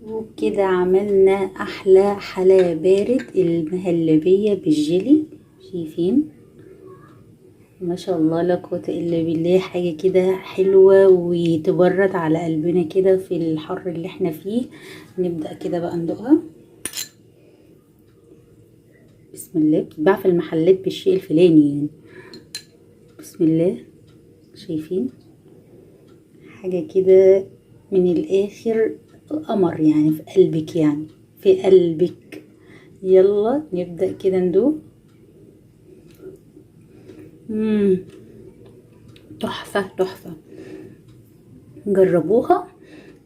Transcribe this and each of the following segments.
وبكده عملنا احلى حلا بارد، المهلبية بالجيلي. شايفين ما شاء الله لا قوة الا بالله، حاجة كده حلوة وتبرد على قلبنا كده في الحر اللي احنا فيه. نبدأ كده بقى ندوقها. بسم الله. بتتباع في المحلات بالشيء الفلاني يعني. بسم الله. شايفين حاجة كده من الاخر، قمر يعني في قلبك، يعني في قلبك. يلا نبدأ كده ندوق. تحفة تحفة، جربوها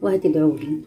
وهتدعولي.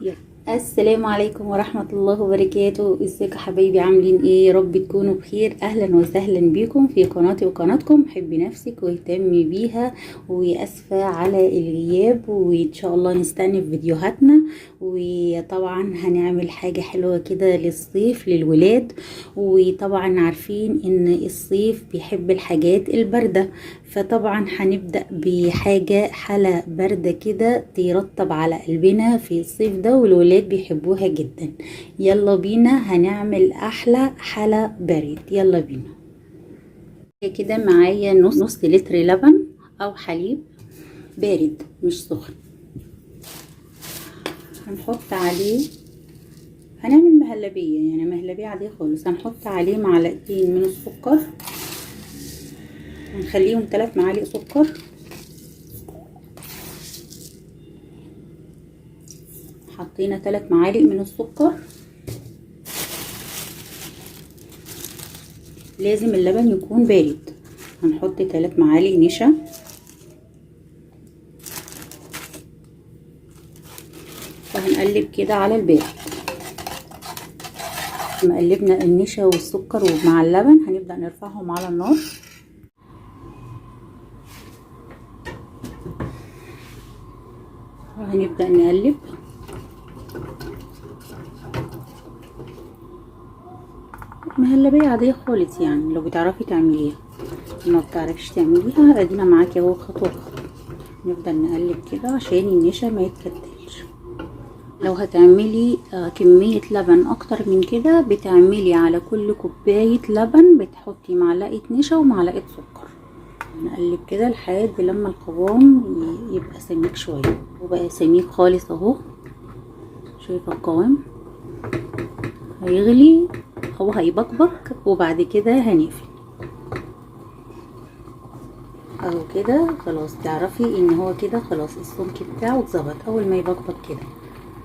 يلا. السلام عليكم ورحمة الله وبركاته. ازيكم حبايبي، عاملين ايه؟ يا رب تكونوا بخير. اهلا وسهلا بيكم في قناتي وقناتكم حبي نفسك واهتمي بيها. واسفة على الغياب، وان شاء الله نستنى في فيديوهاتنا. وطبعا هنعمل حاجة حلوة كده للصيف للولاد، وطبعا عارفين ان الصيف بيحب الحاجات الباردة، فطبعا هنبدأ بحاجة حلا باردة كده ترطب على قلبنا في الصيف ده، والولاد بيحبوها جدا. يلا بينا هنعمل احلى حلا بارد. يلا بينا. كده معايا نص لتر لبن او حليب بارد مش سخن. هنحط عليه، هنعمل مهلبية، يعني مهلبية عادية خالص. هنحط عليه معلقتين من السكر، هنخليهم 3 معالق سكر. حطينا 3 معالق من السكر. لازم اللبن يكون بارد. هنحط 3 معالق نشا. وهنقلب كده على البارد. لما قلبنا النشا والسكر ومع اللبن هنبدأ نرفعهم على النار. وهنبدأ نقلب. مهلبية عادية خالص، يعني لو بتعرفي تعمليها، ما بتعرفيش تعمليها ادينا معاكي اهو خطوة بخطوة. نفضل نقلب كده عشان النشا ما يتكتلش. لو هتعملي كمية لبن اكتر من كده، بتعملي على كل كوباية لبن بتحطي معلقة نشا ومعلقة سكر. نقلب كده لحد لما القوام يبقى سميك شوية. وبقى سميك خالص اهو، شايفة القوام هيغلي او هيبقبق، وبعد كده هنقفل اهو كده. خلاص تعرفي ان هو كده خلاص السمك بتاعه اتظبط. اول ما يبقبق كده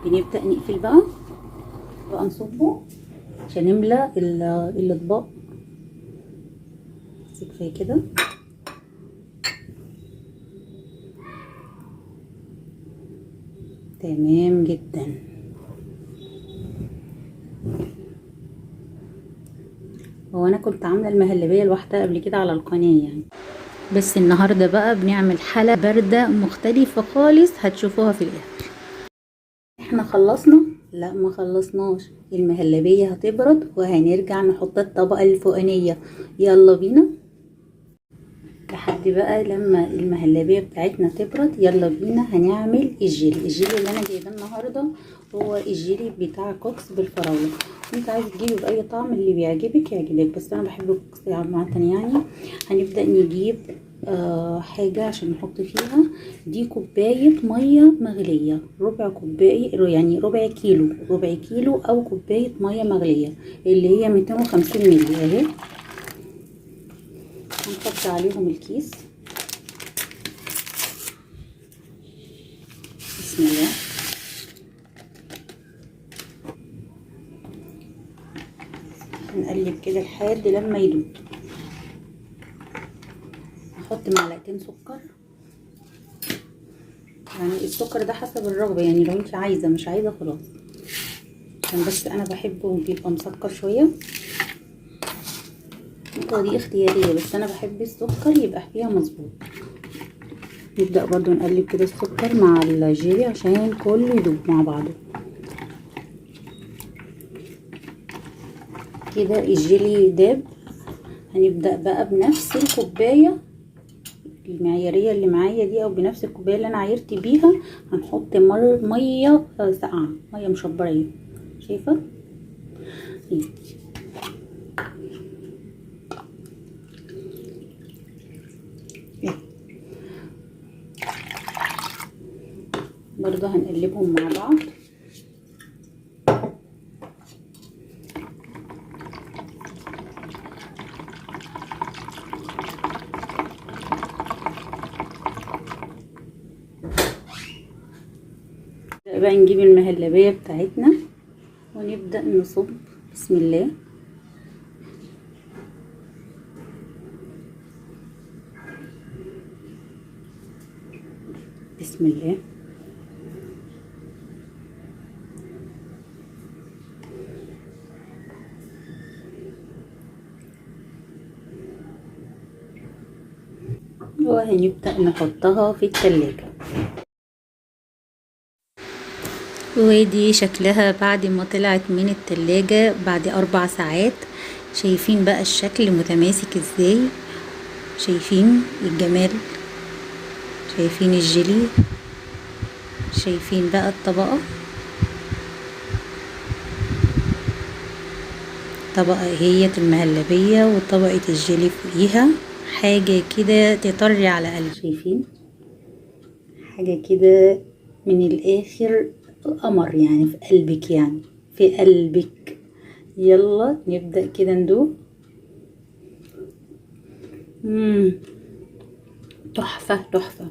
بنبدأ نقفل بقى نصبه عشان نملى الاطباق. بس كفايه كده. تمام جدا. هو انا كنت عامله المهلبيه لوحدها قبل كده على القناه يعني، بس النهارده بقى بنعمل حلا بارده مختلفه خالص، هتشوفوها في الاخر. احنا خلصنا؟ لا ما خلصناش. المهلبيه هتبرد وهنرجع نحط الطبقه الفوقانيه. يلا بينا لحد بقى لما المهلبيه بتاعتنا تبرد. يلا بينا هنعمل الجيلي. الجيلي اللي انا جايباه النهارده هو الجيلي بتاع كوكس بالفراوله. انت عايز تجيبه باي طعم اللي بيعجبك يعجبك، بس انا بحب كوكس عامه يعني. هنبدا نجيب حاجه عشان نحط فيها. دي كوبايه ميه مغليه، ربع كوبايه يعني ربع كيلو، ربع كيلو او كوبايه ميه مغليه اللي هي 250 مللي اهي. هنحط عليهم الكيس. بسم الله. هنقلب كده لحد لما يدوب. هحط معلقتين سكر، يعني السكر ده حسب الرغبة، يعني لو انت عايزة مش عايزة خلاص، عشان بس انا بحبه بيبقى مسكر شوية. دي اختيارية، بس انا بحب السكر يبقى فيها مظبوط. نبدأ برضو نقلب كده السكر مع الجيلي عشان كله يدوب مع بعضه كده. الجيلي داب. هنبدأ بقى بنفس الكوباية المعياريه اللي معايا دي، او بنفس الكوباية اللي انا عايرت بيها، هنحط مية ساقعه، مية مشبريه. شايفه؟ ايه برضه هنقلبهم مع بعض. بقى نجيب المهلبية بتاعتنا ونبدأ نصب. بسم الله. بسم الله. وهنبدأ نحطها في التلاجة. ودي شكلها بعد ما طلعت من التلاجة بعد 4 ساعات. شايفين بقى الشكل متماسك ازاي؟ شايفين الجمال؟ شايفين الجيلي؟ شايفين بقى الطبقة؟ طبقة هي المهلبية وطبقة الجيلي فوقيها، حاجة كده تطري على قلب. شايفين حاجة كده من الآخر، قمر يعني في قلبك، يعني في قلبك. يلا نبدأ كده ندوق. تحفة تحفة،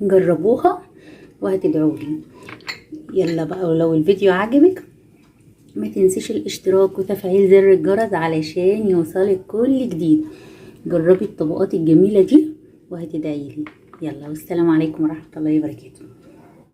جربوها وهتدعولي. يلا بقى، ولو الفيديو عجبك ما تنسيش الاشتراك وتفعيل زر الجرس علشان يوصلك كل جديد. جربي الطبقات الجميلة دي وهتدعيلي. يلا، والسلام عليكم ورحمة الله وبركاته.